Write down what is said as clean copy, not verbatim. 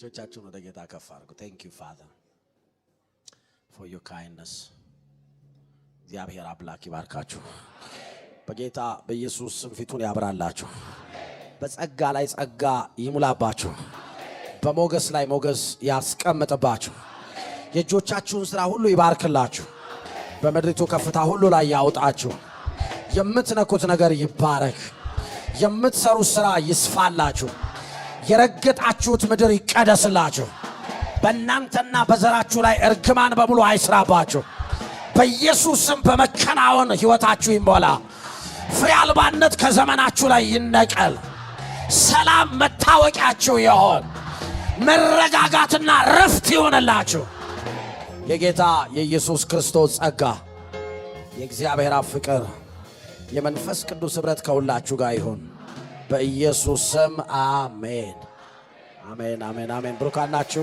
እጆቻችሁን ወደ ጌታ ከፍ አድርጉ። Thank you, Father, for your kindness። እግዚአብሔር አምላክ ይባርካችሁ። በጌታ በኢየሱስ ስም ፊቱን ያብራላችሁ። በጸጋ ላይ ጸጋ ይሙላባችሁ። በሞገስ ላይ ሞገስ ያስቀምጥባችሁ። የእጆቻችሁን ሥራ ሁሉ ይባርክላችሁ። በምድሪቱ ከፍታ ሁሉ ላይ ያውጣችሁ። የምትነኩት ነገር ይባረክ። የምትሰሩት ሥራ ይስፋላችሁ። የረገጣችሁት ምድር ይቀደስላችሁ። በእናንተና በዘራችሁ ላይ እርግማን በሙሉ አይስራባችሁ። በኢየሱስ ስም በመከናወን ሕይወታችሁ ይሞላ። ፍሬ አልባነት ከዘመናችሁ ላይ ይነቀል። ሰላም መታወቂያችሁ ይሆን። መረጋጋትና ረፍት ይሆንላችሁ። የጌታ የኢየሱስ ክርስቶስ ጸጋ፣ የእግዚአብሔር አብ ፍቅር፣ የመንፈስ ቅዱስ ኅብረት ከሁላችሁ ጋር ይሁን። በኢየሱስ ስም አሜን፣ አሜን፣ አሜን፣ አሜን። ብሩካን ናችሁ።